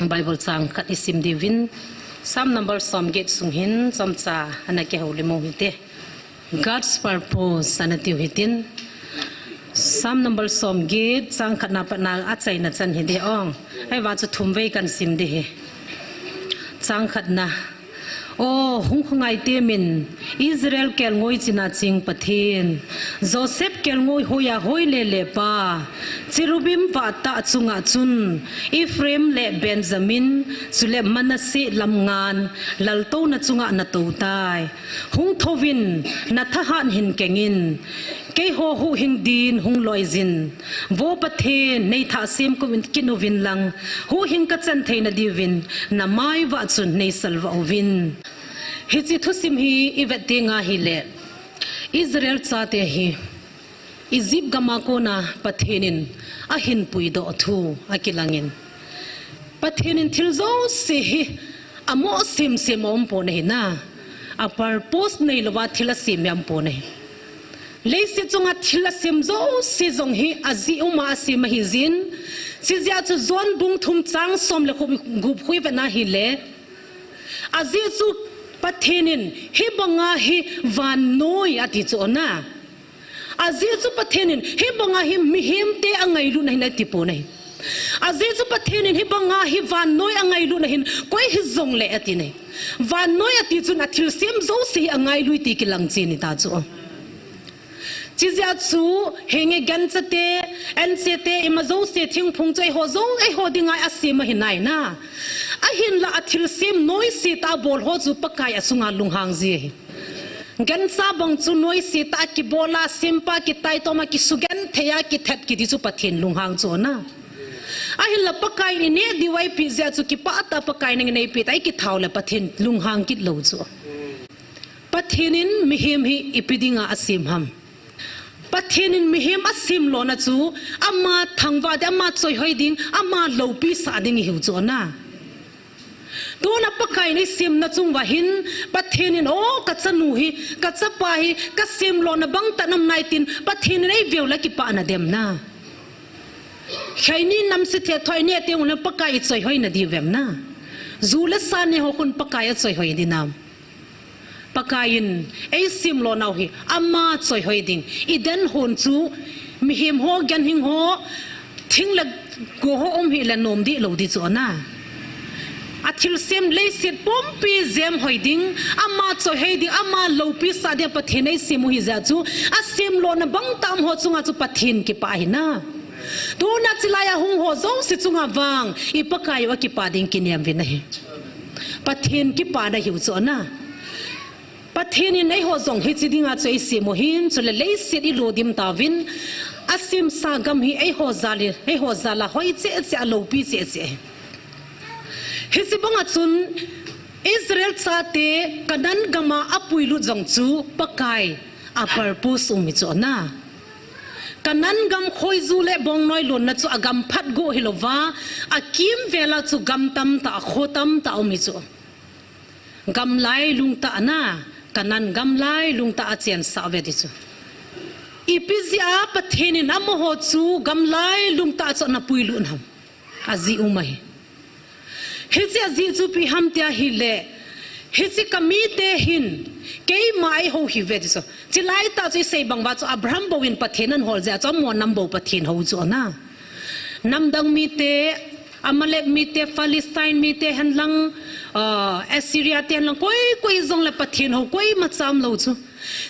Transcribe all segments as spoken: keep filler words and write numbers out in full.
Bible chang khat i sim diuvin, Psalm number som get sung hin chomcha ana kihoulim u hite. God's purpose ana tiu hitin. Psalm number som get chang khatna patna achaina chan hi ding ong. Ahivang chu thum vei kan sim ding ahi. Chang khatna. O, hung khangai temin, Israel kelngoi china ching Pathen, Joseph kelngoi hoiya hoi lele pa, Cherubim vah tah chunga chun, Ephraim le Benjamin, chule Manasseh lamngan, laltouna chunga na tou tai. Hung thouvin, na thahat hin kengin, keiho huhhing din hung loiyin, Vo Pathen, nei thah sem kum in kin uvin lang, huhhing ka chan theina diuvin, na mai vah chun nei salvah uvin. Hiche thusim hi i vet teng ahile, Israel chate hi Egypt gam a kona Pathen in ahin puidoh thu akilangin, Pathen in thil jouse hi amo semsem a um pon ahi na. A purpose neilouva thil asem hi um pon ahi. Leiset chunga thil asem jouse jong hi ajeh uma asem ahi jin. Chijeh a chu John bung thum chang som le gup khu i vet na hile, ajeh chu Pathen in hibanga hi vannoi ati chu na. Ajeh chu Pathen in hibanga hi mihemte angailutna ahi ati pon ahi. Ajeh chu Pathen in hibanga hi vannoi angailutna ahin, koi hijongle ati nai. Vannoi ati chun athil sem jouse hi angailui ti kilang chen ahi ta chu. Chijeh a chu henge gancha te, anche te, ima jouse thingphung chu eiho jou, eiho dinga asem ahi nai na. Ahinla athil sem noise tah abol ho chu Pakai a chunga lunghang ji ahi. Gancha bang chu noise tah a kibol a, sempa kitaitom a, kisugenthei a, kithat kiti chu Pathen lunghang chu na. Ahinla Pakai in ineh diu eipeh jeh a chu kipah tah a Pakai in nangin eipeh tah a ikithau le Pathen lunghang kit lou chu. Pathen in mihem hi ipi dinga asem ham? Pathen in mihem asem lona chu ama thangvah ding, ama choihoi ding, ama loupi sah ding ihiu chu na. Tuna Pakai in eisemna chung uva hin, Pathen in, o, ka chanu hi, ka chapa hi, ka sem lona bang tah in um nai tin, Pathen in eiveu le kipah na dem na. Khaini namse thethoi ne teng ule Pakai i choihoi na diu vem na. Ju le sa ne ho khun Pakai a choihoi ding nam? Pakai in eisem lonau hi ama choihoi ding. Eden hon chu mihem ho, ganhing ho, thing le go ho um hile nom dih lou ding chu na. Athil sem leiset pumpi jem hoi ding, ama choihoi ding, ama loupi sah ding Pathen eisem u hijeh a chu, asem lona bang tah a um ho chunga chu Pathen kipah ahi na. Tuna chilai a hung ho jouse chunga vang, i Pakai u akipah ding kinem uvin ahi. Pathen kipah na hiu chu na. Pathen in eiho jong hiche dinga chu eisem u ahin, chule leiset iludim tauvin, asemsa gam hi eiho jal a, eiho jal a hoi cheh cheh a, loupi cheh cheh ahi. Hiche banga chun Israel chate Canaan gam a apuilut jong chu Pakai a purpose um hi chu na. Canaan gam khoiju le bongnoi lonna chu agam phat go hilouva, akimvel a chu gam tamtah, kho tamtah um hi chu. Gam lailung tah na, Canaan gam lailung tah a chensah uve ti chu. Ipi jeh a Pathen in amaho chu gam lailung tah chu ana puilut ham? Ajeh um ahi. Hiche ajeh chu ipi ham tia hile, hiche ka mite hin keima eihou hih uve ti chu. Chilai tah chu isei bang uva chu Abraham bou in Pathen ana hol jeh a chu amaho nam bou Pathen hou chu na. Namdang mite, Amalek mite, Palestine mite henlang, ah, Assyria te henlang, koi koi jong le Pathen hou koima cha umlou chu.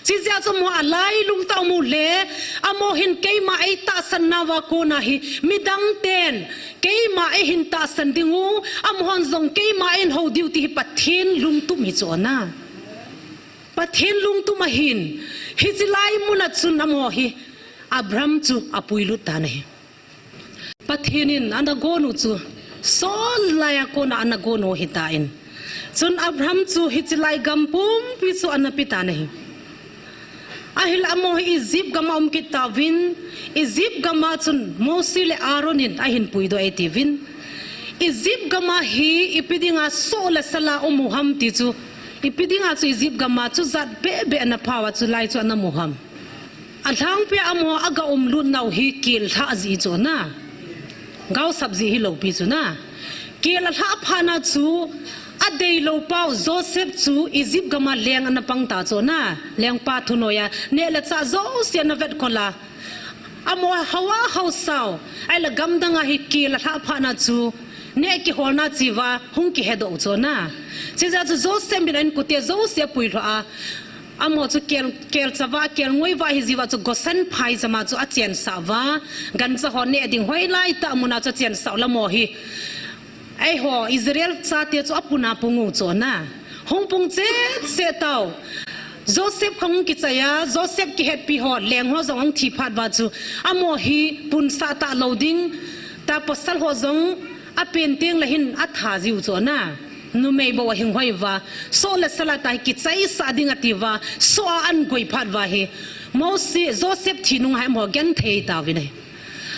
Chijeh a chu amaho alailung tah a um u le, amaho hin keima eitahsan nauva kona hi midang ten keima eihin tahsan ding u, amahon jong keima eihin hou diu ti hi Pathen lungtup hi chu na. Pathen lungtup ahin, hiche lai mun a chun amaho hi Abraham chu apuilut tan ahi. Pathen in ana gon u chu, Saul lai a kona ana gon u ahitan. Chun Abraham chu hiche lai gam pumpi chu ana pe tan ahi. Ahile amaho hi Egypt gam a um kit tauvin, Egypt gam a chun Mosi le Aaron in ahin puidoh e tiuvin. Egypt gam a hi ipi dinga soh le sal a um u ham ti chu, ipi dinga chu Egypt gam a chu jat beh beh ana phau a chu lai chu ana um u ham? Alhangpi a amaho aga umlut nau hi kel lhah jeh chu na. Gaosap jeh hilou pi chu na. Kel alhah phat na chu, adeilou pau Joseph chu Egypt gam a leng ana pang ta chu na, lengpa thunoiya neh le chah jouse ana vetkhol a, amaho haosa u, ahile gamdang a hi kel alhah phat na chu neh kiholna cheh uva hung kihedoh u chu na. Chujeh chun Joseph min a inkote jouse apuilut a, amaho chu kel, kelcha uva, kelngoi uva ahi jeh uva chu Goshen phaijam a chu achensah uva, gancha ho neh ding hoilai tah mun a chu achensah u le amaho hi, eiho Israel chate chu apun a pung u chu na. Hung pung cheh cheh tau, Joseph khang hung kichai a, Joseph kihetpi ho, leng ho jong ahung thi phat uva chu, amaho hi punsah talou ding, ta pasal ho jong apen teng le hin atha jiu chu na. Numei bou ahing hoi uva, soh le sal a tah hi kichaisah ding ati uva, soh a ahin goi phat uva hi, Mose, Joseph thi nung a hi amaho genthei tauvin ahi.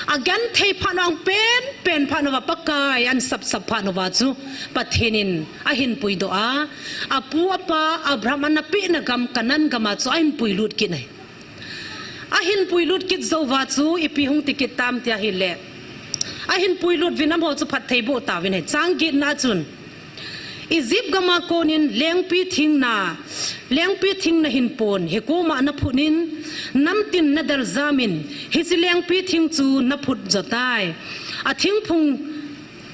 Agenthei phat na, apenpen phat na uva, Pakai ahin sapsap phat na uva chu, Pathen in ahin puidoh a, apu apa Abraham ana pehna gam Canaan gam a chu ahin puilut kit ahi. Ahin puilut kit jou uva chu ipi hung ti kit tam ti ahile, ahin puilut uvin amaho chu phatthei boh tauvin ahi. Chang get na chun, Egypt gam a konin lengpi thingna, lengpi thing nahin pon, hikoma naphut in, namtin nadel jam in, hiche lengpi thing chu naphut jo tai. Athingphung,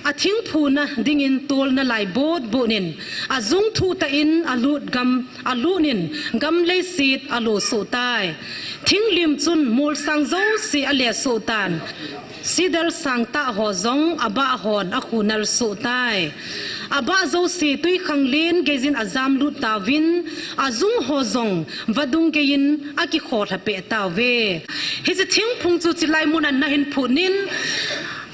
athingphuna dingin tol nalai botbot in, ajung thuh tah in alut gam, alut in, gam leiset alo soh tai. Thinglim chun molsang jouse ale soh tan. Sidar sang tah ho jong abah hon akhunal soh tai. Abah jouse twikhanglen geijin ajamlut tauvin, ajung ho jong vadung geiyin akikholha peh tauve. Hiche thingphung chu chulai mun a nahin phut in,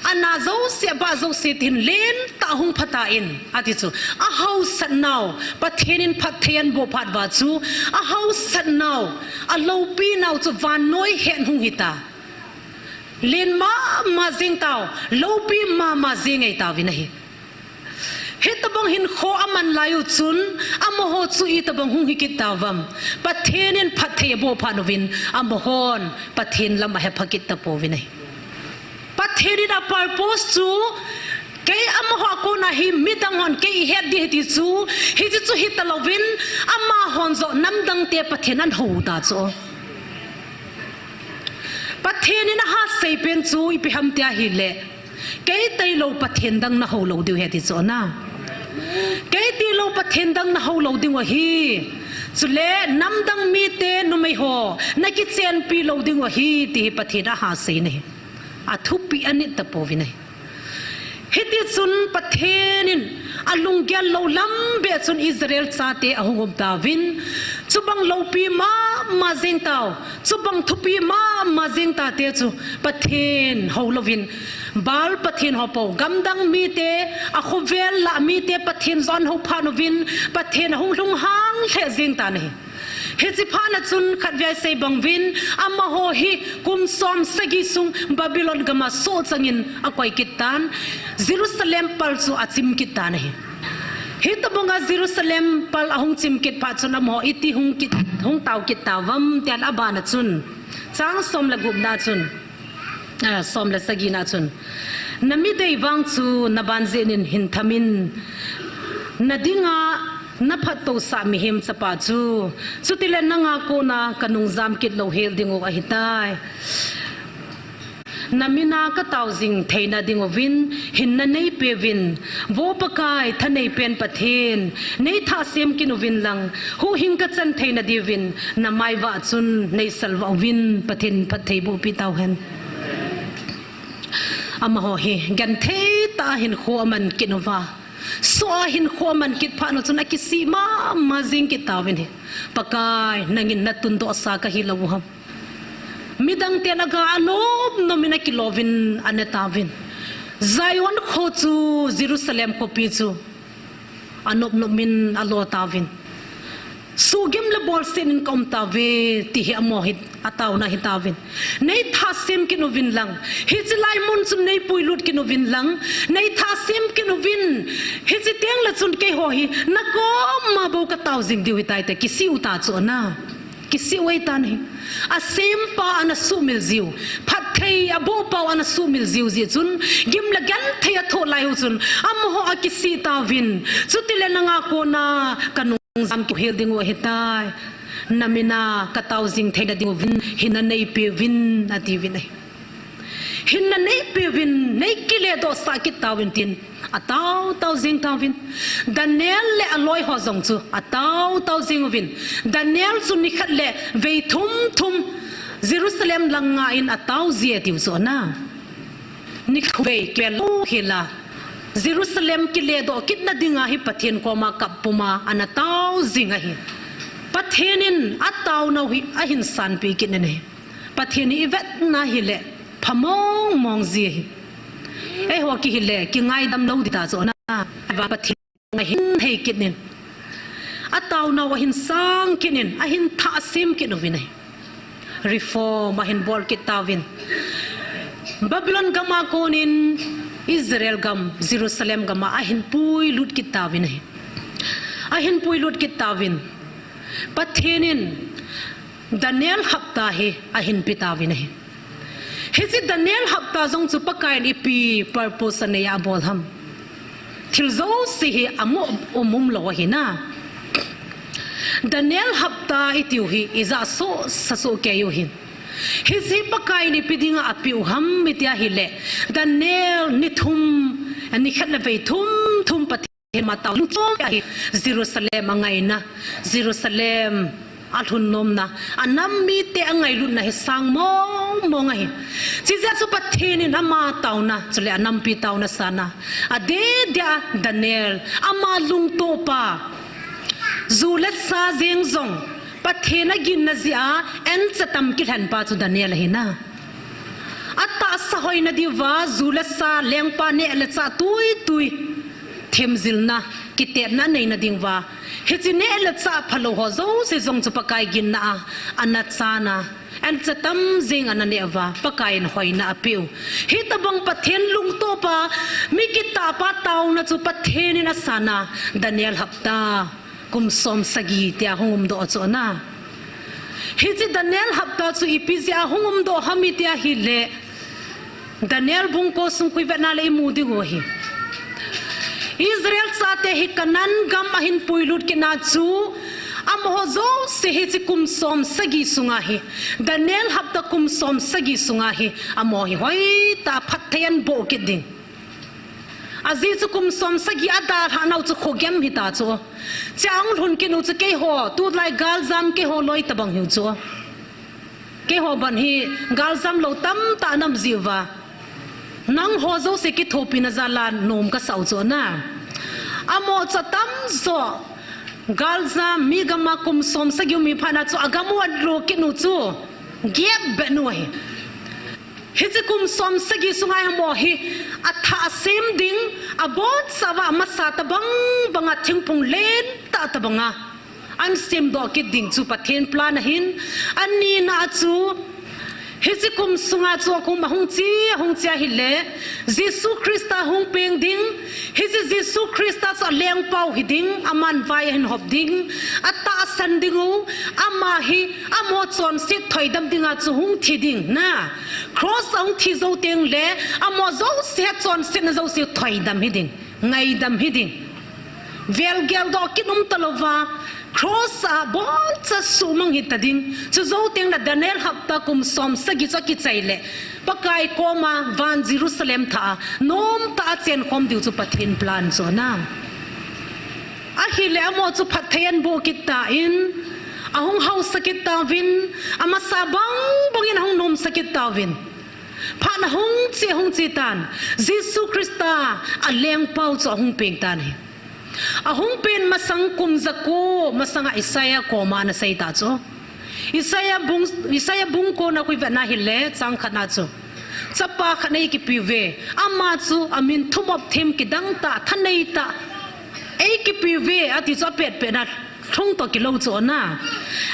ana jouse, abah jouse tin lentah hung pha tan, ati chu. Ahaosat nau, Pathen in phatthei ahin boh phat uva chu, ahaosat nau, aloupi nau chu vannoi hen hung hita. Len mama jeng tau, loupi mama jeng ngei tauvin ahi. Hitobang hinkho aman lai u chun, amaho chu itobang hung hi kit tauvam. Pathen in phatthei aboh phat uvin, amahon Pathen lam ahepha kit tapouvin ahi. Pathen in a purpose chu, kei amaho a kona hi midang hon kei ihet ding ahi ti chu, hiche chu hita louvin, amahon joh namdang te Pathen ahin hou ta chu. Pathen in ahasei pen chu ipi ham ti ahile, kei tailou Pathen dang nahou lou diu ahi ti chu na. Kei tilou Pathen dang nahou lou diu ahi. Chule namdang mite numei ho nakichenpi lou diu ahi ti hi Pathen ahasei na ahi. Athupi anit tapouvin ahi. Hiti chun Pathen in alunggel lou lam beh chun Israel chate ahung um tauvin, chubang loupi mama jeng tau, chubang thupi mama jeng tate chu Pathen hou louvin, Baal pathen ho pou, gamdang mite, akhovel lah mite pathen joh ahin hou phat uvin, Pathen ahung lhung hang lheh jeng tan ahi. Hiche phat na chun khatvei sei bang uvin, amaho hi kum som sagi sung Babylon gam a sohchang in akoi kit tan, Jerusalem pal chu achim kit tan ahi. Hitobang a Jerusalem pal ahung chim kit phat chun amaho iti hung kit, hung tao kit tauvam ti ahile, abana chun, chang som le gup na chun, ah, som le sagi na chun, nami dei vang chu naban jeh in hin tham in, nadinga naphattousah mihem chapa chu, chutile nanga kona kanung jam kit louhel diu ahitai. Namin a katao jing theina diuvin hin nanei peuvin, Vo Pakai, thanei pen Pathen, nei thah sem kit uvin lang, huhhing kachan theina diuvin namai vah chun nei salvah uvin. Pathen phatthei boh pi tauhen. Amaho hi genthei tah a hinkho aman kit uva, soh a hinkho aman kit phat na chun akisih mama jing kit tauvin ahi. Pakai, nangin natundoh sa kahi lou u ham? Midang ten aga anop nom in akilo uvin ane tauvin. Zion kho chu Jerusalem khopi chu anop nom in alo tauvin. Suhgim le bolset in kaum tauve ti hi amaho hi ataona ahi tauvin. Nei thah sem kit uvin lang, hiche lai mun chun nei puilut kit uvin lang, nei thah sem kit uvin, hiche teng le chun keiho hi nakoma bou katao jing diu ahitai ti kisih u ta chu ana. Kisih u ahitan ahi. Asempa ana suhmil jiu, phat genthei a bohpau ana sumil jiu jeh chun, gim le genthei a thoh lai u chun, amaho akisih tauvin, chutile nanga kona ka nungjam kihel ding u ahitai. Na mina ka tao jing theina ding uvin, hinna neipeuvin, atiuvin ahi. Hinna neipeuvin, nei kiledoh sah kit tauvin tin, atao tao jing tauvin. Daniel le aloi ho jong chu atao tao jing uvin. Daniel chu nikhat le vei thum thum Jerusalem lang nga in atao ji atiu chu ana. Nikhat vei kibel lou hila, Jerusalem kiledoh kitna dinga hi Pathen koma kap puma ana tao jing ahi. Pathen in ataonau hi ahin sanpeh kit in ahi. Pathen hi ivetna hile pha mong mong ji ahi. Eiho kihile kingaidam lou ding ta chu ana. Ahivang Pathen ahin hei kit in, ataonau ahin sang kit in, ahin thah sem kit uvin ahi. Reform ahin bol kit tauvin. Babylon gam a konin Israel gam, Jerusalem gam a ahin puilut kit tauvin ahi. Ahin puilut kit tauvin. Pathen in Daniel hapta hi ahin pe tauvin ahi. Hiche Daniel hapta jong chu Pakaiyin ipi purpose anei a abol ham? Thil jouse hi amu um um lou ahi na. Daniel hapta itiu hi ijah soh sa soh kei u hin. Hiche Pakaiyin ipi dinga apeh u ham iti ahile, Daniel ni thum, nikhat le vei thum thum Pathen ama tao lungchom ahi. Jerusalem angaina, Jerusalem alhun nomna, anam mite angailutna hi sang mong mong ahi. Chijeh chu Pathen in ama taona, chule anampi taona sana, adeh deh a Daniel, ama lungtohpa, ju le sa jeng jong Pathen aginna jeh a ancha tam kilhenpa chu Daniel ahi na. Atahsa hoina diuva, ju le sa, lengpa neh le chah tui tui, themjilna, kitetna aneina diuva, hiche neh le chah phalou ho jouse jong chu Pakai ginna a ana chan a, ancha tam jeng ana neh uva, Pakaiyin hoina apeh u. Hitobang Pathen lungtohpa, mi kitahpa taona chu Pathen in asan a, Daniel hapta kum som sagi tia hung umdoh chu ana. Hiche Daniel hapta chu ipi jeh a hung umdoh ham iti ahile, Daniel bung ko sung khu ivetna le imu diu ahi. Israel chate hi Canaan gam ahin puilut kitna chu, amaho jouse hiche kum som sagi sunga hi, Daniel hapta kum som sagi sunga hi, amaho hi hoitah a phatthei ahin boh kit ding. Ajeh chu kum som sagi adalhah nau chu khogem hita chu. Chea hung lhun kit u chu keiho, tulai galjam keiho loi tobang hiu chu. Keiho bang hi galjam lou tamtah ana um jiuva, nangho jouse kithopina jal a nom kasah u chu ana. Amaho chu atamjo galjam, mi gam a kum som sagi um hi phat na chu agam u ahin lo kit u chu, gap beh u ahi. Hiche kum som sagi sunga hi amaho hi athah sem ding, abonchauva amasa tobang banga thingphung lentah tobanga ahin semdoh kit ding chu Pathen plan ahin, anina chu hiche kum sunga chu akum ahung che, ahung che ahile, Jesu Christa hung peng ding, hiche Jesu Christa chu alengpau hiding, aman vai ahin hop ding, atahsan ding u, ama hi, amaho chonset thoidam dinga chu hung thi ding na. Cross a hung thi jou teng le, amaho jouse a chonsetna jouse thoidam hiding, ngaidam hiding. Velgeldoh kit um talouva, cross a boncha suhmang hita ding. Chujou teng le Daniel hapta kum som sagi chu akichai le, Pakai koma van Jerusalem thah a nomtah a chenkhom diu chu Pathen plan chu ana. Ahile amaho chu phatthei ahin boh kit tan, ahung haosa kit tauvin, amasa bang bangin ahung nomsa kit tauvin. Phat ahung che, ahung che tan, Jesu Christa alengpau chu ahung peng tan ahi. Ahung pen masang kum jako masanga Isaiah koma ana sei ta chu. Isaiah bung, Isaiah bung ko na khu ivetna hile chang khat na chu, chapa khat eikipe uve, ama chu amin thumop them kidang tah, thanei tah, eikipe uve ati chu apetpet na lhung toh kilou chu ana.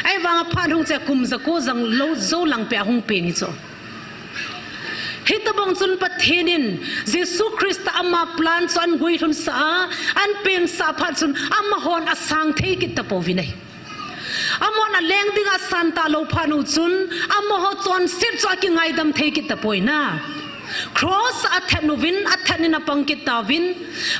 Ahivanga phat hung che kum jako jang lou jou lang peh ahung peng hi chu. Hitobang chun Pathen in Jesu Christa ama plan chu ahin guilhunsah a, ahin pensah phat chun amahon asang thei kit tapouvin ahi. Amahon aleng dinga asan talou phat u chun, amaho chonset chu akingaidam thei kit tapoi na. Cross athat uvin, athat in apang kit tauvin,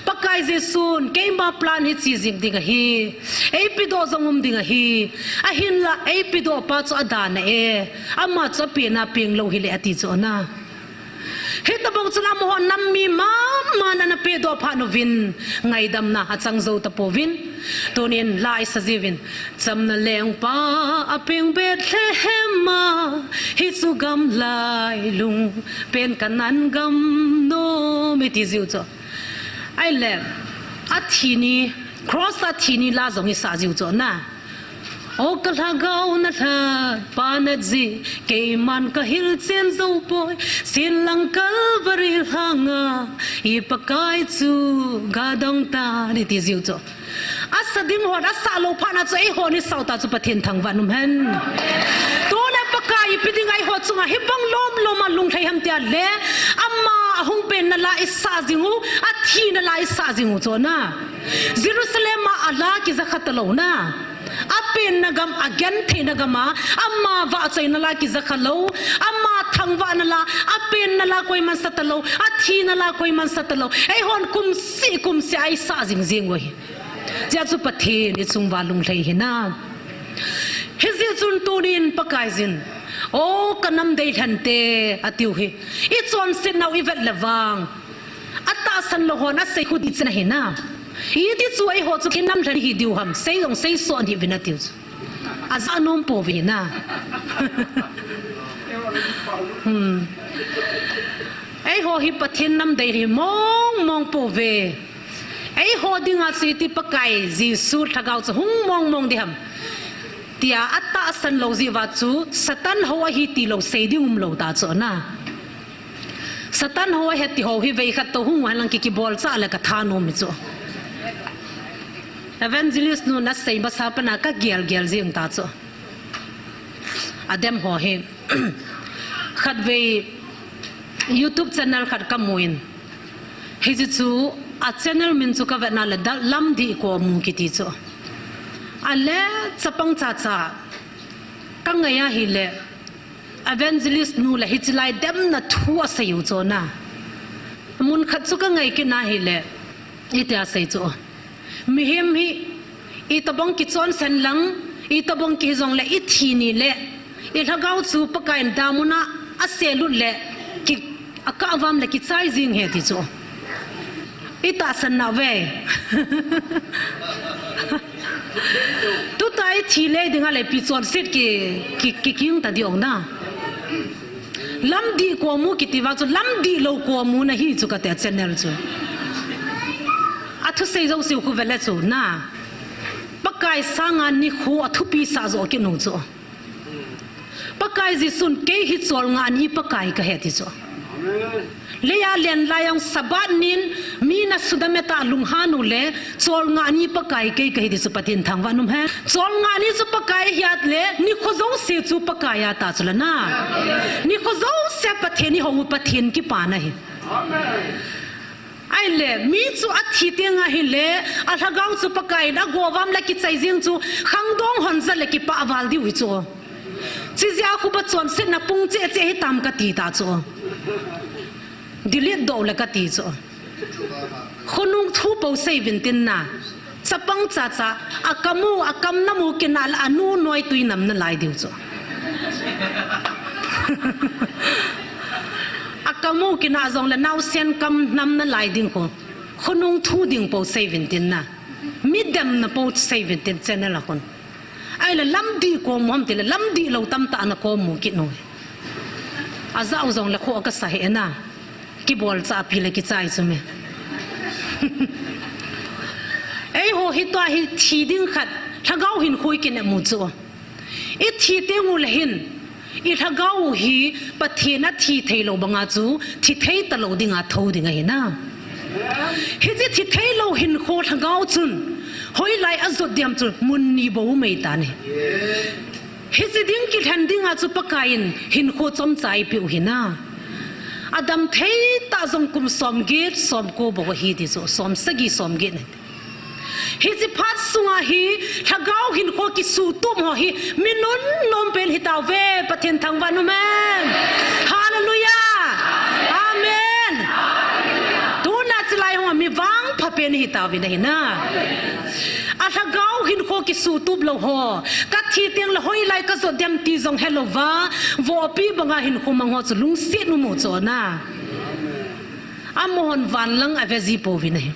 Pakai Jesun, keima plan hi che jing ding ahi, eipedoh jong um ding ahi, ahinla eipedoh pa chu adana e, ama chu apen a peng lou hile ati chu na. Hitobang chun amaho nam mi mama ana pedoh phat uvin, ngaidamna achang jou tapouvin. Tunin la isa jiuvin. Chamna lengpa apeng Bethlehem a, hichu gam lailung pen Canaan gam nom e ti jiu chu. Ahile, athi ni, cross a thi ni la jong isa jiu chu na. O ka lhagao nalhatpa Nazi, keiman kahilchen jou poi, sinlang Calvary lhanga, i Pakai chu gadong tan iti jiu chu. Asa ding hon, asah lou phat na chu, eihon isah u ta chu Pathen thangvah in um hen. Tuna Pakai ipi dinga eiho chunga hibang lomlom a lunglhai ham tia le, ama ahung penna la isah jing u, athina la isah jing u chu na. Jerusalem a ala kija kha talou na. Apenna gam, agentheina gam a, ama vahchoina la kija kha lou, ama thangvahna la, apenna la koiman sa talou, athina la koiman sa talou. Eihon kumseh, kumseh a isah jing jing u ahi. Hijeh chun Pathen ichung uva lunglhai hina. Hijeh chun tunin Pakaiyin, O ka nam deilhen te, atiu hi. Ichonsetnau ivet le vang, atahsan lou hon asei khu ding chen ahi na. Iti chu eiho chu kinamlhen hi diu ham, sei jong sei soh hih uvin atiu chu. Ajah nom pouve na. Hmm. Eiho hi Pathen nam dei hi mong mong pouve. Eiho dinga chu iti Pakai Jesu Lhagao chu hung mong mong ding ham, tia atahsan lou jeh uva chu Satan hou ahi tilou sei ding umlou ta chu na. Satan hou ahi ti hou hi veikhat tou hung hen lang ki, kibolchah le kathanom hi chu. Evangelist nun asei masa pana kagel gel jeng ta chu. Adem ho hi. Khatvei YouTube channel khat kamun. Hiche chu a channel min chu kavetna le da, Lamdih Komu kiti chu. Ale chapang chacha kangai ahile, evangelist nu le hiche lai demna thu asei u chu na. Mun khat chu kangai kit na hile, iti asei chu. Mihem hi, itobang kichonsen lang, itobang kihi jongle, ithi ni le, ilhagao chu Pakaiyin damun a aselut le, ki, akah uvam le kichai jing ahi ti chu. Itahsan nau ve. Tuta ithi le dinga le ipi chonset ki, ki, kiking ta ding ong na. Lamdih Komu kiti vang chu, lamdih lou komu nahi chu kati a channel chu. Athusei jouse khu vele chu na. Pakai sanga nikho athupi sah joh kit nung chu. Pakai Jesun kei hi cholngah ni Pakai kahi ati chu. Leiya len lai jong Sabbath nin mi nasudam e tia lunghan u le, cholngah ni Pakai kei kahi ti chu Pathen thangvah in um hen. Cholngah ni chu Pakai ahi a le, nikho jouse chu Pakai a ta chu la na. Nikho jouse Pathen ihou u Pathen kipana ahi. Ahile, mi chu athi teng ahile, alhagao chu Pakaiyin ago uvam le kichai jing chu, khangdong hon ja le kipah val diu hi chu. Chijeh a khu ba chonsetna pung cheh cheh hitam kati ta chu. Delete doh le kati chu. Khonung thu pou sei uvin tin na. Chapang chacha, akam u, akam nam u kinah le anu noi tui nam nalai diu chu. Akam u kinah jongle naosen kam nam nalai ding khu. Khonung thu ding pou sei uvin tin na. Mi demna pou sei uvin tin channel a khun. Ahile lamdih komu ham tile, lamdih lou tamtah ana komu kit nung. Ajah u jongle khoh kasa hih e na. Kibolchah pi le kichai chu me. Eiho hi tua hi thi ding khat, lhagao hinkho ikinep u chu. Ithi teng u le hin, ilhagao u hi Pathen athi thei lou banga chu, thi thei talou dinga thou ding ahi na. Hiche thi thei lou hinkho lhagao chun, hoilai ajot diam chu mun ni bou mei ta ni. Hiche ding kilhen dinga chu Pakaiyin hinkho chomcha eipeh u hi na. Adam thei tah jong kum somget, somko bou ahi ti chu, somsagi, somget ni. Hiche phat sunga hi, lhagao hinkho kisutup ho hi, mi nunnom pen hitauve, Pathen thangvah in um hen. Hallelujah. Amen. Tuna chilai ho mi vangpha pen hitauve na hi na. A lhagao hinkho kisutup lou ho. Kathi tengle hoilai kajot dem ti jong helouva. Vohpi banga hinkho mang ho chu lungset um u chu na. Amahon van lang ave ji pouve na hi.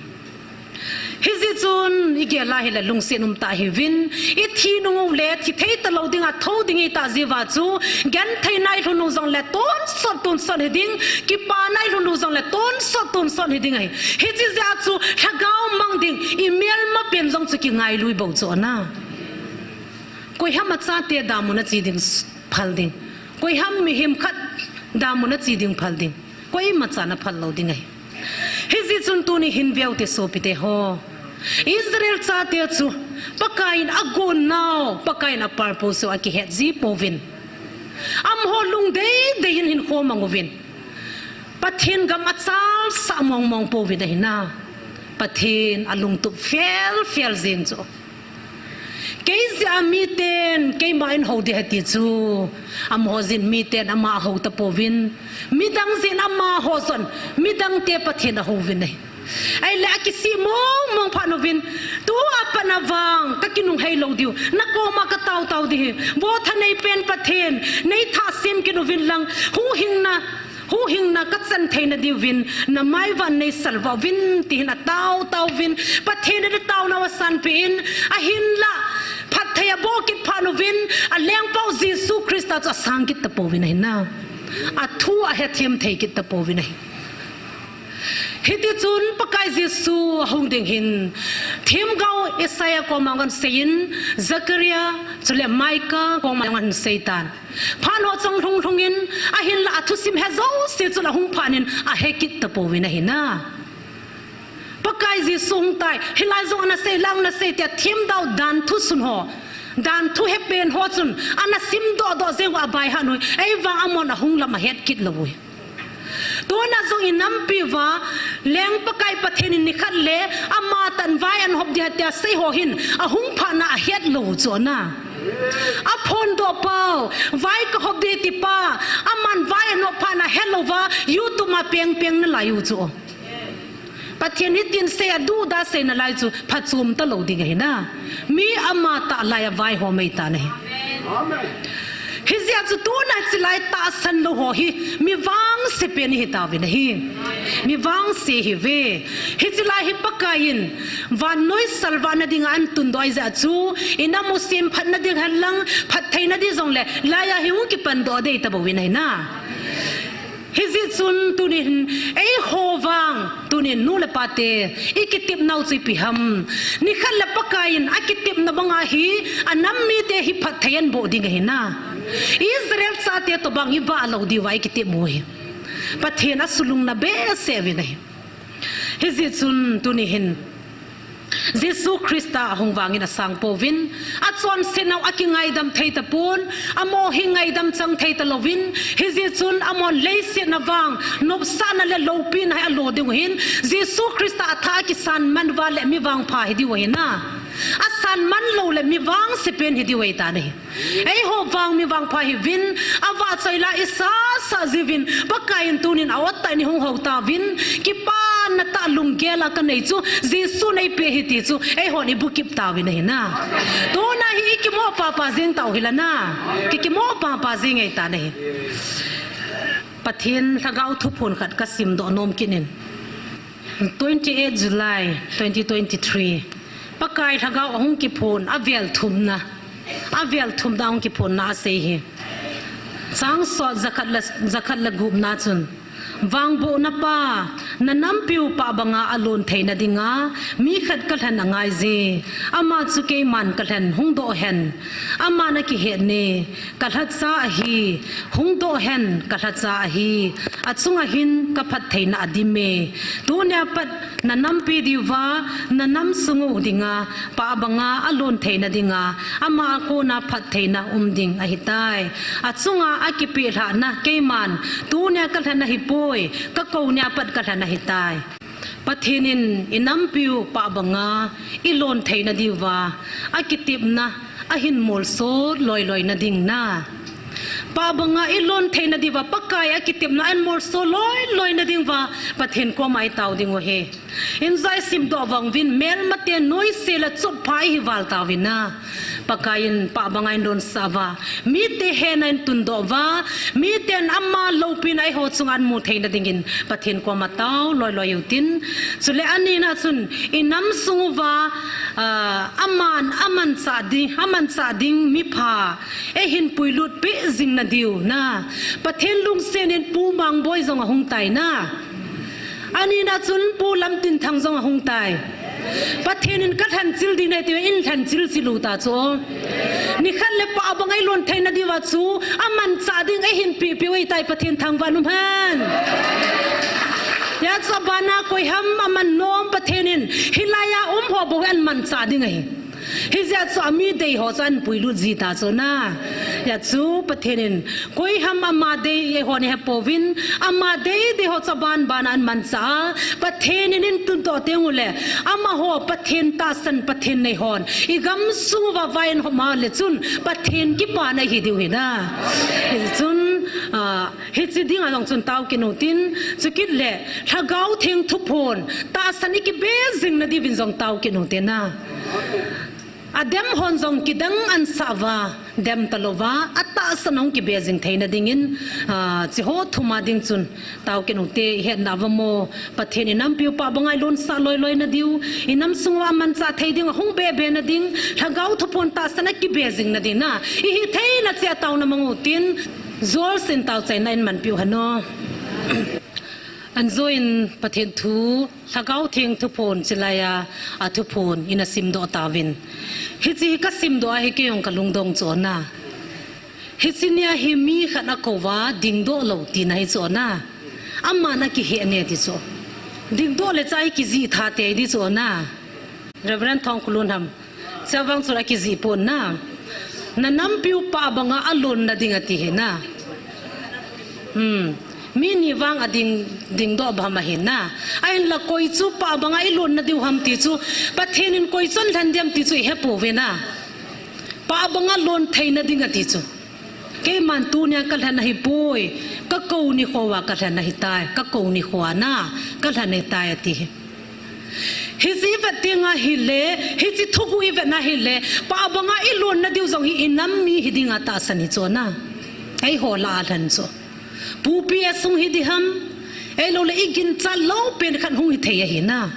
Hijeh chun, igel a hile lungset um tah hiuvin, ithi nung ule, thi thei talou dinga, thou ding itah jeh uva chu, genthei nai lhun u jongle, tonsot, tonsot hiding, kipa nai lhun u jongle, tonsot, tonsot hiding ahi. Hiche jeh a chu, lhagao mang ding, imelma pen jong chu kingailui bou chu ana. Koiham a chate damun a che ding s-, phal ding. Koiham mihem khat damun a che ding phal ding. Koima chan a phal lou ding ahi. Hijeh chun tuni hin veu te sopite ho. Israel chate chu Pakaiyin agon nau, Pakaiyin a purpose u akihet ji pouvin. Amaho lungdei dei in hinkho mang uvin. Pathen gam achalsah mong mong pouvin ahi na. Pathen alungtup fel fel jeng chu. Kei jeh a miten, keima in hou ding ahi ti chu. Amaho jeh in miten ama ahou tapouvin. Midang jeh in amaho jong, midang te Pathen ahouvin ahi. Ahile akisih mong mong phat uvin. Tua pat na vang, kakinunghei lou diu. Nakoma katao tao ding ahi. Vo thanei pen Pathen, nei thah sem kit uvin lang. Huhhingna Huhhingna kachan theina diuvin, namai vang nei salvah uvin, tihin atao tao uvin, Pathen in ataonau asanpeh in, ahinlah, phatthei aboh kit phat uvin, alengpa u Jesu Christa chu asang kit tapouvin ahi na. Athu ahethem thei kit tapouvin ahi. Hiti chun Pakai Jesu ahung ding hin, themgao Isaiah koma ahin seiyin, Zechariah, chule Micah koma ahin seitan. Phat ho chang lhung lhung in, ahinlah athusim he jouse chun ahung phat in ahe kit tapouvin ahi na. Pakai Jesu hung tai, hilai jong ana sei, lang ana sei tia themgao dan thu sun ho. Dan thu he pen ho chun, ana sim doh doh jeng uva abai hat u, ahivang amahon ahung lam ahet kit lou u. Tuna jong inampi uva, leng Pakai Pathen in nikhat le, ama tah in vai ahin hop ding ahi tia sei ho hin, ahung phat na ahet lou u chu ana. Aphondoh pau, vai kahop ding tipa, aman vai ahin hop phat na ahet lou uva, YouTube a peng peng nalai u chu. Pathen hitin sei aduhda sei nalai chu, phachom talou ding ahi na. Mi ama tah lai a vai ho mei ta na hi. Hijeh a chu tuna chilai tahsan lou ho hi, mi vangse pen ihi tauvin ahi. Mi vangse ihiuve. Hiche lai hi Pakaiyin, vannoi salvah na dinga ahin tundoh ahi jeh a chu, inam u semphat na ding hen lang, phatthei na ding jongle, laiya hi hung kipan doh dei tabouvin ahi na. Hijeh chun tunin, eiho vang, tunin nu le pa te, ikitepnau chu ipi ham. Nikhat le Pakaiyin, akitepna banga hi, anam mite hi phatthei ahin boh ding ahi na. Israel chate tobang ivah lou diuva ikitep u hi. Pathen asulungna behseh uvin ahi. Hijeh chun tuni hin, Jesu Christa ahung vangin asang pouvin, achonsetnau akingaidam thei tapon, amaho hi ngaidam chang thei talouvin, hijeh chun amahon leiset na vang, nopsahna le loupina hi alo diu hin, Jesu Christa atha akisan man uva le mi vangpha hi diu ahi na. Asan man lou le mi vangse pen hi diu ahi ta na hi. Eiho vang mi vangpha ihiuvin, avahchoi la isah sah jiuvin, Pakaiyin tunin a-ot tah in ihung hou tauvin, kipana tah lunggel a kanei chu, Jesun eipeh ahi ti chu, eihon ibukip tauvin ahi na. Tuna hi ikimo papa jeng tau hi la na. Ki, kimo papa jeng ahi ta na hi. Pathen lhagao thuphon khat kasim doh nom kit in. Twenty-eight July twenty twenty-three. Pakai lhagao ahung kiphon, avel thumna. Avel thumna ahung kiphonna asei hi. Chang sot jakhat le, jakhat le gupna chun. Vangbohna pa, na nampiu pah banga alon theina dinga, mi khat kalhen angaije. Ama chu keiman kalhen hungdoh hen. Aman akihet ne. Ka lhacha ahi, hungdoh hen, ka lhacha ahi, achunga hin ka phattheina adim e. Tunia pat na nampi diuva, na nam sung u dinga, pah banga alon theina dinga, ama a kona phattheina um ding ahitai. Achunga akipeh lhahna keiman, tunia ka lhen ahipoi, ka kou nia pat ka lhen ahitai. Pathen in i nampiu pah banga i lon theina diuva, a kitepna a hin molso loi loi na ding na. Pah banga i lon theina diuva, Pakai a kitepna a hin molso loi loi na diuva, Pathen koma i tao diu ahi. Injai simdoh vang uvin, melmate noise le chotpha i hi val tauvin na. Pakai in pah banga in lonsah uva, mite hena in tundoh uva, miten ama loupina eiho chunga amu theina dingin Pathen koma tao loi loi utin. Chule anina chun i nam sung uva, ah, aman, amanchah ding, amanchah ding mipha ei hin puilut peh jing na diu na. Pathen lungset in Pu Mangboi jong ahung tai na. Anina chun Pu Lamtinthang jong ahung tai. Pathen in ka lhenchil ding nei ti, in lhenchil chil u ta chu. Nikhat le pah banga i lon theina diuva chu, amanchah ding ei hin peh peh u ahitai, Pathen thangvah in um hen. Hijeh chun abana koi ham aman nom Pathen in, hilai a um ho bou hi amanchah ding ahi. Hijeh chun ami dei ho chu ahin puilut ji ta chu na. Hijeh chun Pathen in koi ham ama dei eiho ni hepouvin, ama dei dei ho chu aban ban a amanchah a, Pathen in in tundoh teng uleh, amaho Pathen tahsan Pathen nei hon i gamsung uva vai in hom a le chun Pathen kipana hi diu hi na. Hichun, ah, hiche dinga jong chun tao kit u tin, chukit le Lhagao Theng thuphon tahsan i kibe jing na diuvin jong tao kit u te na. Adem hon jong kidang ahin sah uva, dem talouva, atahsan a hung kibe jing theina dingin, ah, hiche ho thum a ding chun tao kit u te, i hetna uva mo, Pathen i nampiu pah banga i lonsah loi loi na diu, i nam sung uva amanchah thei ding, ahung be be na ding, Lhagao thuphon tahsan a kibe jing na ding na, i hithei na cheh a taona mang u tin, Joel in tao chaina in manpiu hen o. Anjo in Pathen thu, Lhagao Theng thuphon chilai a, a thuphon ina simdoh tauvin. Hiche ka simdoh a hi kei jong ka lungdong chu na. Hiche nia hi mi khat a kou va, dingdoh lou tina hi chu na. Aman akiheh ne ti chu. Dingdoh le cha hi kijih tha te di chu na. Reverend Thongkholun ham. Chavang chun akijih pon na. Na nampiu pah banga alon na ding ati hi na. Hmm. Mi ni vang a ding, dingdoh bam ahi na. Ahinla koi chu pah banga i lon na diu ham ti chu, Pathen in koi chun lhen diam ti chu i hepouve na. Pah banga lon theina ding ati chu. Keiman tunia ka lhen ahipoi, ka kou nikho a ka lhen ahitai, ka kou nikho a na, ka lhen ahitai ati hi. Hiche i vet tenga hile, hiche thuguh i vetna hile, pah banga i lon na diu jong hi i nam mi hi dinga tahsan hi chu na. Eiho lah a lhen chu. Pu P S hung hi di ham, eilouleh i ginchat lou pen khat hung hi thei ahi na.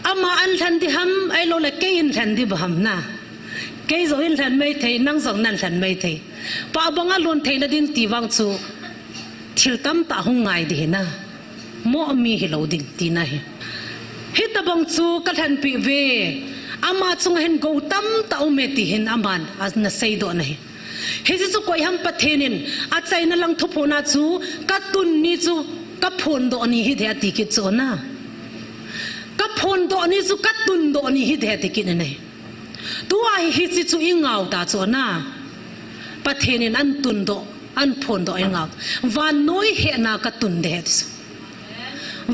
Ama ahin lhen di ham, eilouleh kei in lhen di ba ham na. Kei jong in lhen mai thei, nang jong nan lhen mai thei. Pah banga lon theina ding ti vang chu thil tamtah hung ngai di hi na. Mo mi hilou ding tina hi. Hitobang chu ka lhenpeh uve. Ama chunga hin gou tamtah um e ti hin aman ana seidoh na hi. Hiche chu koi ham Pathen in achaina lang thuphon a chu ka tun ni chu ka phondoh ni hi de ati kit chu na. Ka phondoh ni chu ka tundoh ni hi de ati kit na hi. Tua hi hiche chu i ngah u ta chu na. Pathen in ahin tundoh, ahin phondoh i ngah u. Vannoi hehna ka tun de ti chu.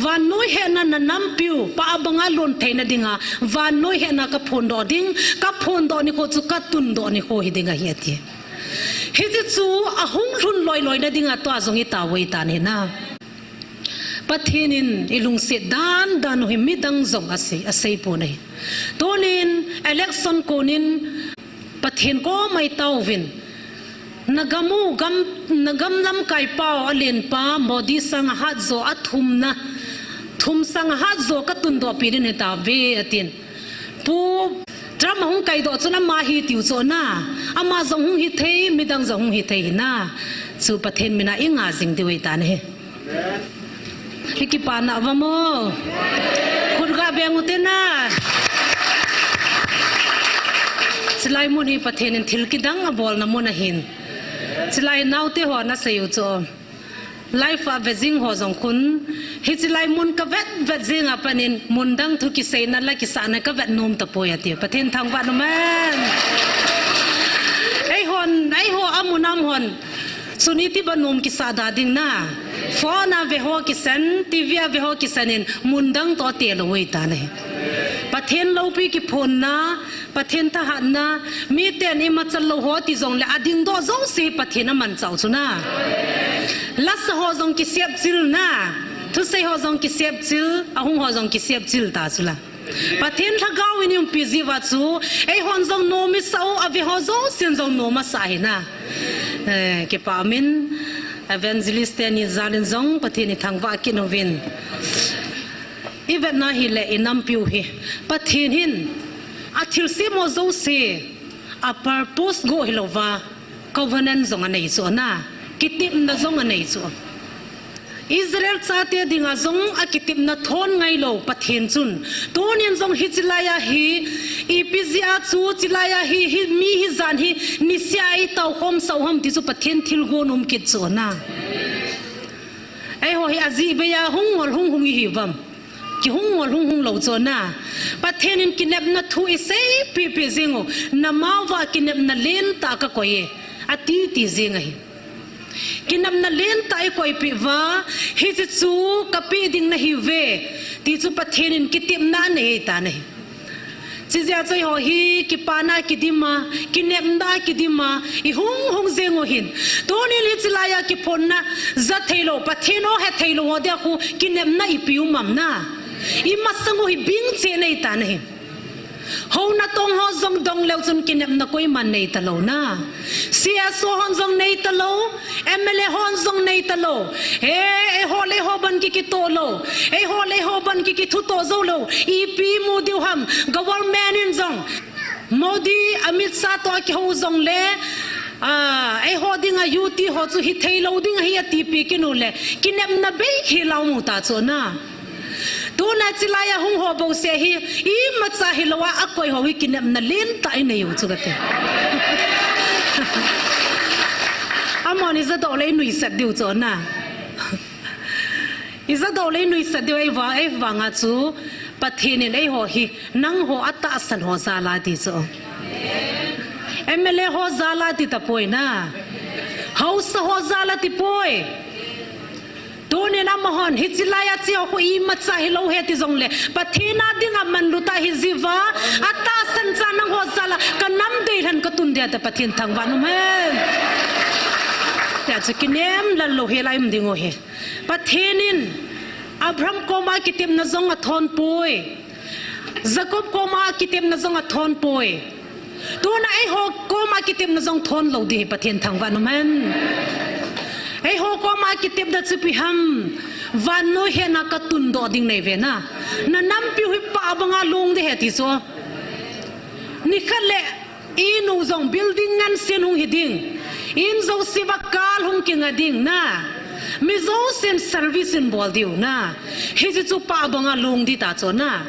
Vannoi hehna na nampiu, pah banga lon theina dinga, vannoi hehna ka phondoh ding, ka phondoh nikho chu ka tundoh nikho hi ding ahi ati. Hiche chu ahung lhun loi loi na dinga tua jong i taovin ahi na. Pathen in i lungset dan dan u hi midang jong asei, asei pon ahi. Tunin election konin Pathen koma i taovin. Na gam u gam, na gam lamkai pau alen pa Modi sanga hatjo a thumna, thum sanga hatjo ka tundoh pi ding ahi tave atin. Pu Trump ahung kaidoh chun ama hi tiu chu na, ama jong hung hi thei, midang jong hung hi thei hi na. Chu Pathen mina i ngah jing diu ahi ta na hi. Hi kipana uva mo. Khut ga beng u te na. Chilai mun hi Pathen in thil kidang abolna mun ahin. Chilai naote hon asei u chu. Live a vejing ho jong khun. Hiche lai mun ka vet vet jing a panin mun dang thu kiseina la kisahna ka vet nom tapoi ati. Pathen thangvah in um hen. Eihon, eiho amun a um hon. Suni ti ba nom kisa da ding na. Phone a ve ho kisen, T V a ve ho kisen in mun dang to te lo ui ta ne. Pathen loupi kiphonna, Pathen thahatna, miten ima chal lo ho ti jong le ading do jong se Pathen aman chau chu na. Lasa ho jong kisep chil na. Thusei ho jong kisep chil, ahung ho jong kisep chil ta chu la. Pathen Lhagao in umpi jiu va chu, eihon jong nom isa u, ave ho jousen jong nom asa hi na. Eh, kipa min, evangelist teni jalin jong Pathen ithangvah kit uvin. Ivetna hile inampiu hi. Pathen hin, athil semo jouse, apurpose go hilou va, covenant jong anei chu na. Kitepna jong anei chu. Israel chate dinga jong akitepna thon ngailou Pathen chun. Tunin jong hiche laiya hi, ipi jeh a chu, hiche laiya hi, hi, mi hijan hi, niseh a itao khom sah u ham ti chu Pathen thilgon um kit chu na. Eiho hi ajeh beiya hung ngol hung hung ihi uvam. Kihung ngol hung hung lou chu na. Pathen in kinepna thu iseipi pi jing u, namao va kinepna lentah kakoi e. Ati ti jing ahi. Kinepna lentah ikoi pi uva, hiche chu kapi ding nahi uve, ti chu Pathen in kitepna anei ta nahi. Chijeh a chu eiho hi, kipana kidim a, kinepna kidim a, ihung hung jing u hin. Tunin hiche laiya kiphonna, ja thei lou, Pathen o he thei lou ho dia khu, kinepna ipi um am na. Imasang u hi bing cheh nei ta nahi. Hou natong ho jong dong leu chun kinepna koiman nei ta lou na. C S O hon jong nei ta lou, M L A hon jong nei ta lou. He, eiho le eiho ban kikitoh lou. Eiho le eiho ban kikithutoh jou lou. Ipi mu diu ham, government in jong. Modi, Amit Shah toh akihou jong le, ah, eiho dinga U T ho chu hithei lou ding ahi ati pi kinu le. Kinepna bei hi lau mu ta chu na. Tuna hiche laiya hung ho bouseh hi, imacha hilou a, akoi ho hi kinepna lentah inei u chu kati. Amahon ija doh le inuisat diu chu na. Ija doh le inuisat diu eiva, eivang a chu, Pathen in eiho hi, nangho atahsan ho jal a ti chu. M L A ho jal a ti tapoi na. Haosa ho jal a ti poi. Tunin amahon, hiche laiya che ho khu imacha hilou he ti jong le, Pathen a dinga manlu ta hi jiu va, atahsan cha nangho jal a, kanam deilhen katun dia te Pathen thangvah in um hen. Tia chu kinem lal lou hi lai um ding u hi. Pathen in, Abraham koma kitepna jong athon poi. Jacob koma kitepna jong athon poi. Tuna eiho koma kitepna jong thon lou ding hi Pathen thangvah in um hen. Eiho koma kitepna chu ipi ham. Vannoi hetna katun doh ding nei ve na. Nanampiu hi pah banga long ding he ti chu. Nikhat le inu jong building ngansen hung hi ding. In jouse va kal hung kinga ding na. Mi jousen service in bol diu na. Hiche chu pah banga long ding ta chu na.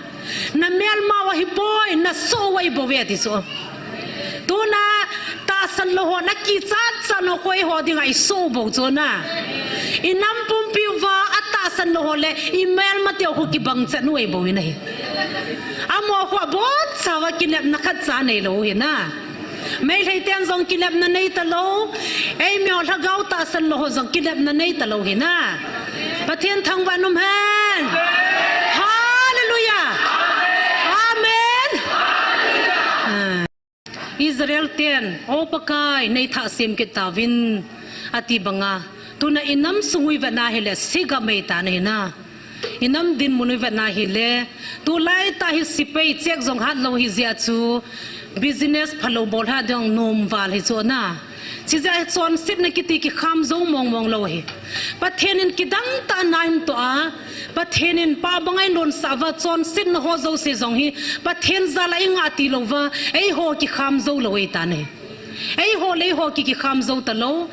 Na melma u ahi poi, na soh u ahi bou ve ti chu. Tuna tahsan lou ho, na kichat chat nau khu eiho dinga isoh u bou chu na. Inam pumpi uva atahsan lou ho le imelma teu khu kibang chat u ahi bou in ahi. Amaho khu abon chauva kinepna khatcha neilou hi na. Meitei ten jong kinepna nei talou. Eimi ho lhagao tahsan lou ho jong kinepna nei talou hi na. Pathen thangvah in um hen. Hallelujah. Amen. Ah. Israel ten, O Pakai, nei thah sem kit tauvin, ati banga. Tuna inam sung u ivet na hile, siga mei ta na hi na. Inam dinmun u ivet na hile, tulai tah hi sepai chek jong hat lou hi jeh a chu, business phalou bol ha ding nom val hi chu na. Chijeh a chonsetna kiti kikham jou mong mong lou hi. Pathen in kidang tah a na hin toh a, Pathen in pah banga eilonsah uva chonsetna ho jouse jong hi, Pathen jal a ingah ti lou uva, eiho kikham jou lou ahi ta na hi. Eiho le eiho ki, kikham jou talou.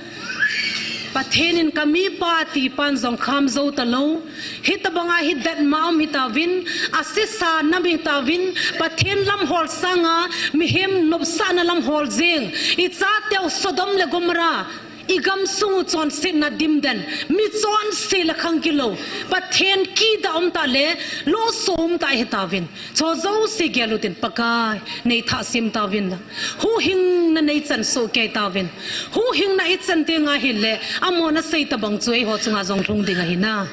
Pathen in kamipa ti pan jong kham jou talou. Hitabanga hi detmo um hi tauvin, asesa nam hi tauvin, Pathen lamhol sanga, mihem nopsahna lamhol jing. Ichateu Sodom le Gomorrah, igamsung u chonsetna dimden, mi chonse le khang kilou, Pathen kida umtah le, loso umtah hitauvin. Chu jouse gel utin, Pakai, neithah sem tauvin lang. Huhhingna neichan soh kei tauvin. Huhhingna ichan tenga hile, amona sei tobang chu eiho chunga jong lhung ding ahi na.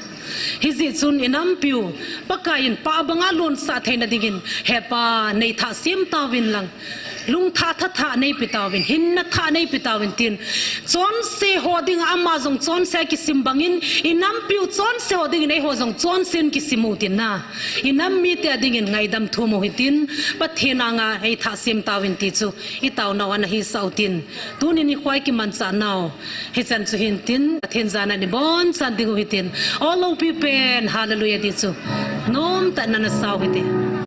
Hijeh chun inampiu, Pakai in pa banga lonsah theina dingin, He Pa, neithah sem tauvin lang. Lungthah thathah neipe tauvin, hinna thah neipe tauvin tin. Chonse ho dinga ama jong chonse kisim bangin, inampiu chonse ho dingin eiho jong chonsen kisim u tin na. Inam mite dingin ngaidam thum u hitin, Pathen anga eithah sem tauvin ti chu, itaonau ana hisah utin. Tunin ikhoi kimanchah nau hichan chu hintin, Pathen jana ibonchan ding u hitin. Olloupi pen, Hallelujah ti chu nomtah in ana sao hite.